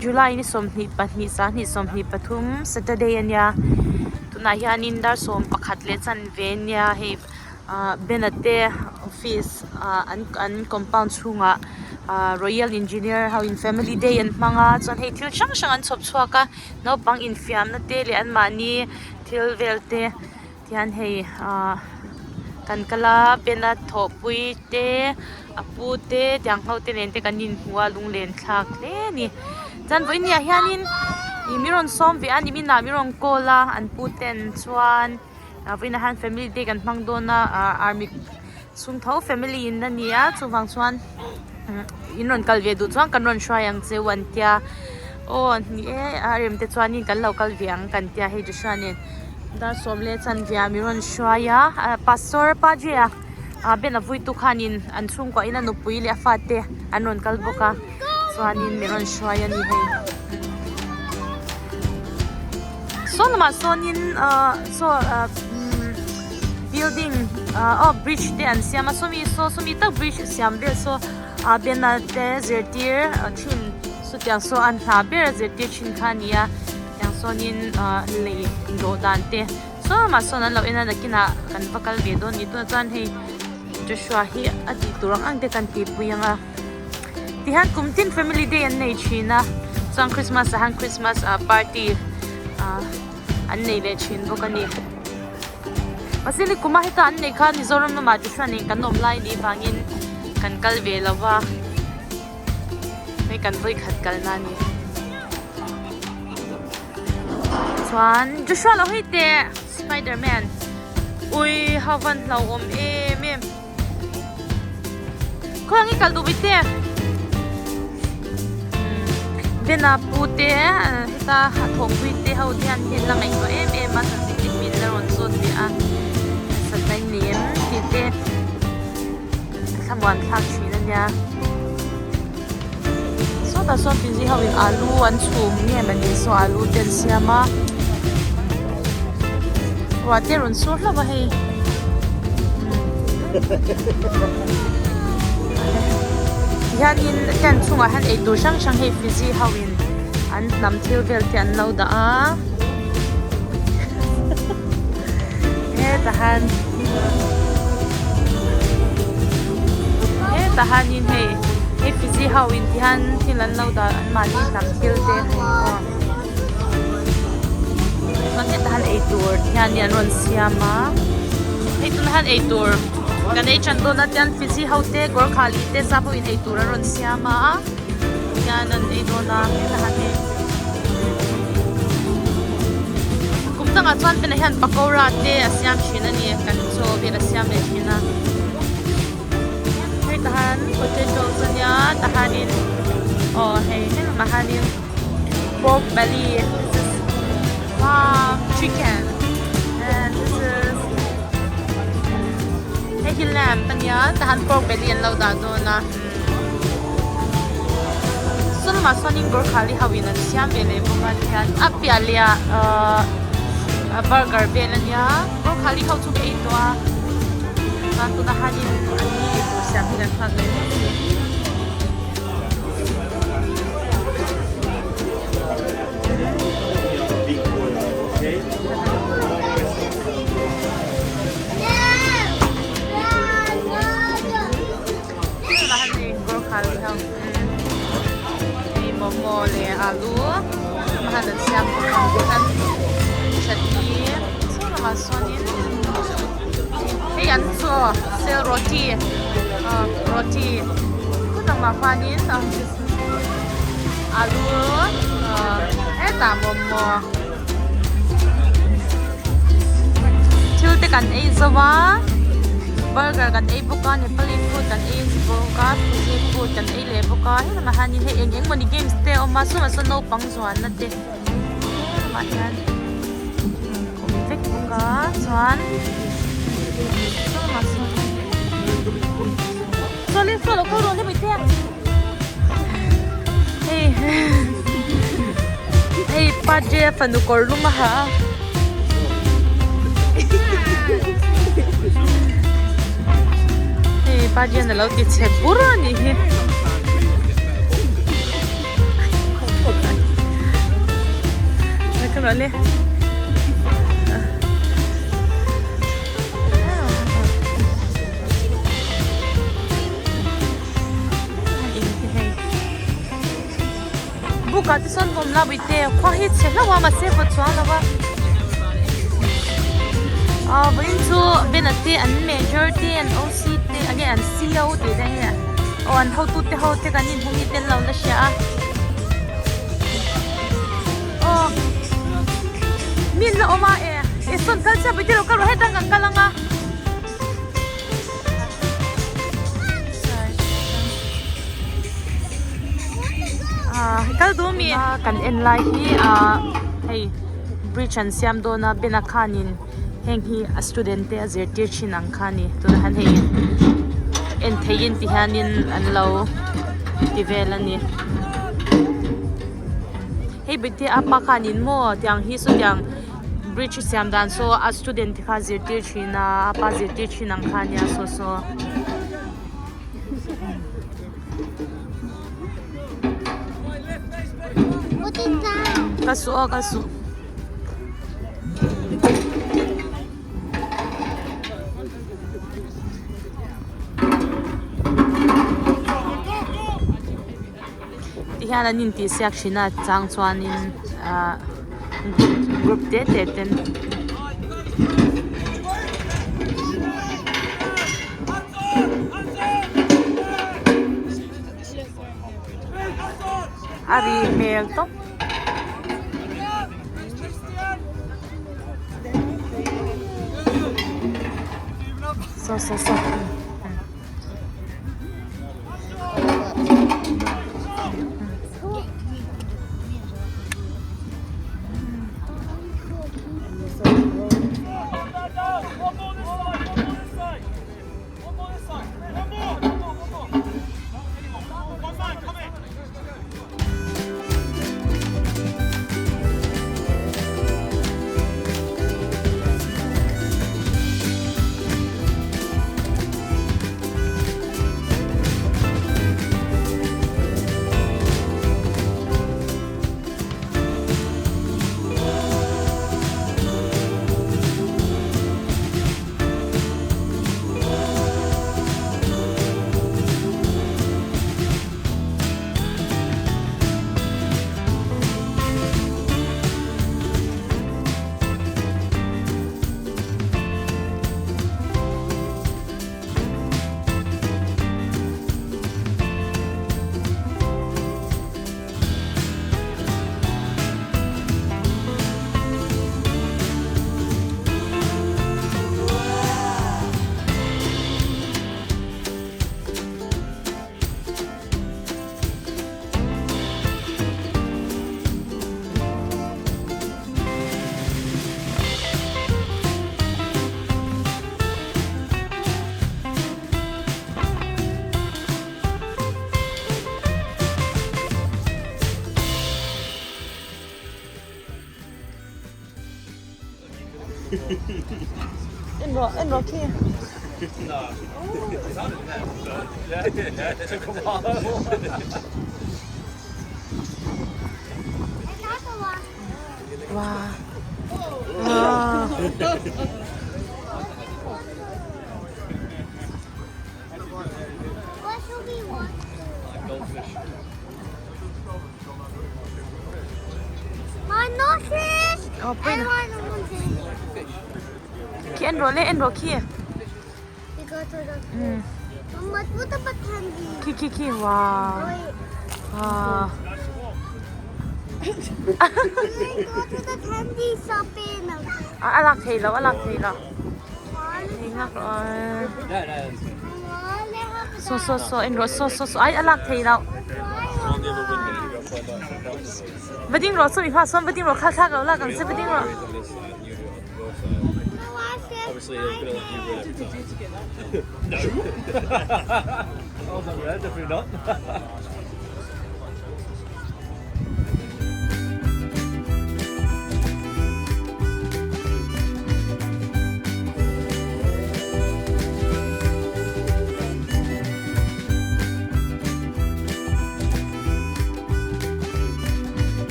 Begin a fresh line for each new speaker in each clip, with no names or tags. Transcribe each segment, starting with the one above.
July ni 22 2023 Saturday a nia tunah hianin dar 11 leh chanve a nia hei ah Bena te office ah an an compound chhungah ah royal engineer ho in family day an hmang a chuan hei thil hrang hrang an chhawp chhuak a naupang infiamna te leh anmahni thil vel te. Tihian hei ahh kan kal a bena thawhpui te a pu te tiang ho te nen te kan inhmu a lunglen thlak hle a ni chuan vawiin ah hianin ih min rawn sawm ve a nimin ah min rawn call a an pu ten chuan ah vawiin ah hian family day kan hmang dawn a ah army chhung tho family in a ni a chuvang chuan in rawn kal ve duh chuan kan rawn hruai ang che u an tia aw ni e a rem te chuanin kan lo kal ve ang kan tia hei Joshua nen dar sawm leh chanve ah min rawn hruai a ah pastor pa J a ah Ben a vui tu khanin an chhungkua in a nupui leh a fate an rawn kal bawk a chuanin min rawn hruai a ni hei saw lamah sawnin ah saw ah umm building ah aw bridge te an siam a sawmi saw sawmi tak bridge siam vel saw ah banner te zirtir thin chutiang saw an hna ber a zirtir thin kha a ni a tiang sawnin ah lei dawh dan te saw lamah sawn an lo en a nakinah kan va kal ve dawn a ni tunah chuan hei Joshua hi a tih tur ang ang te kan tihpui ang a tihian kum tin family day an nei thin a chuan christmas ah hian christmas ah party ah an nei leh thin bawk a ni mahse ni kuma heta an neih kha Mizoram lamah Joshua nen kan awm lai nih vangin kan kal ve lo va hei kan vawikhat kalna a ni chuan Joshua lo hei teh Spiderman ui ho van hlauhawm em em. Khawi ang i kal duh mai te Bena pu te heta a thawhpui te ho te hian hel a ngaihtuah em em a chanchin te min la rawn zawt leh a satna in nei em tih te a thlamuan thlak thin a nia sawtah sawn pinzi ho in alu an chhum nge mawni saw alu te an siam a ruah te a rawn sur hlauh a hei tihianin tent chungah hian eitur hrang hrang hei fizi ho in an hnam thil vel te an lo dah a hetah hian hetah hianin hei hei fizi ho in ti hian thil an lo dah an mahni hnam thil te hei aw chuan hetah hian eitur ti hianin an rawn siam a hei tunah hian eitur kan ei tan dawn a tian fizi ho te gorkhali te sap ho in eitur an rawn siam a hian an ei dawn a hetah hian hei kum dangah chuan bena hian pakora te a siam thin a ni kan chaw vel a siam leh thin a hei tah hian potatoes a nia tah hianin aw hei helamah hianin pork belly this is wow chicken and this is hei hi lamb a nia tah hian pork belly an lo dah dawn a. Saw lamah sawnin Gorkhali ho in an siam ve leh bawk a tihian a piah leh ah ahh burger vel a nia Gorkhali ho chu ka ei tawh a chuan tunah hianin an ni eitur siam hi kan nghak leh mek a ni. Hei momo leh alu han an siam bawk a tihian chutney saw lamah sawnin hei an chaw sel roti ah roti lamah khuanin alu ah hetah momo thil te kan ei zo a burger kan ei bawk a nepali food kan ei bawk a fuji food kan ei leh bawk a helamah hianin hei eng eng mawni games te a awm a chungah sawn naupang zuanna te helamah hian awm vek bawk a chuan saw lamah sawn saw saw lo kal rawh hemi te hei hei pa J a fanu kawr lum a ha a hei pa J an alo ti chhe bur a nih hi. Kal rawh le. In hi hei. Book ah te sawn vawm la bawihte khua hi chhe hlauh a mahse vawt chuang lo va. Ah vawiin chu Ben-a te an major te an OC te enge an CO tih te hi aw an hotu te ho te kan inhmu mi tel lo la hria a. Aw min la awm a e e sawn kal chiah bawihte lo kal rawh hetah kan kal ang a. Kal duh mi kan en lai hi ah hei bridge an siam dawn a Ben-a khanin heng hi a student te a zirtir thin ang kha a ni tunah hian hei en theihin ti hianin an lo ti vel a ni hei bawihte a pa khanin maw tiang hi sawtiang. Bridge siam dan saw a student te kha zirtir thin a a pa zirtir thin ang kha ania saw saw. Ka suh aw ka suh. Tihian an intihsiak thin a chang chuanin ahh group te te ten a ri hmel tawp. Saw saw saw. En rawh en rawh khi. Wow. Wow. Khi en rawh le en rawh khi. Khi khi khi wow. Wow. A lak thei lo a lak thei lo. Saw saw saw en rawh saw saw saw ai a lak thei loh. Va ding rawh saw mi hma sawn va ding rawh kha thlak lo lak ang che va ding rawh.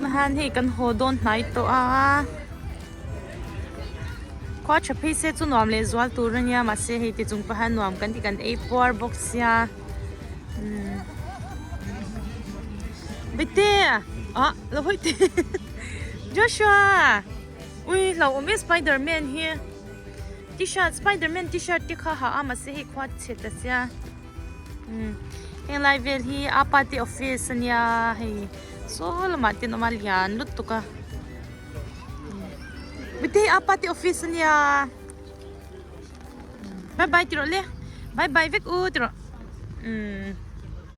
Tunah hian hei kan haw dawn hnai tawh a khua tha phei se chu nuam leh zual tur a nia mahse hei ti chung pawh hian nuam kan ti kan ei puar bawk sia umm bete ah lo hawi teh Joshua ui hlauhawm e spiderman hi t-shirt spiderman t-shirt te kha ha a mahse hei khua chhe ta sia. Umm heng lai vel hi apa te office ania hei saw lamah te an awm a lian lutuk a mite hi apa te office ania bye bye ti rawh le bye bye vek u ti rawh umm.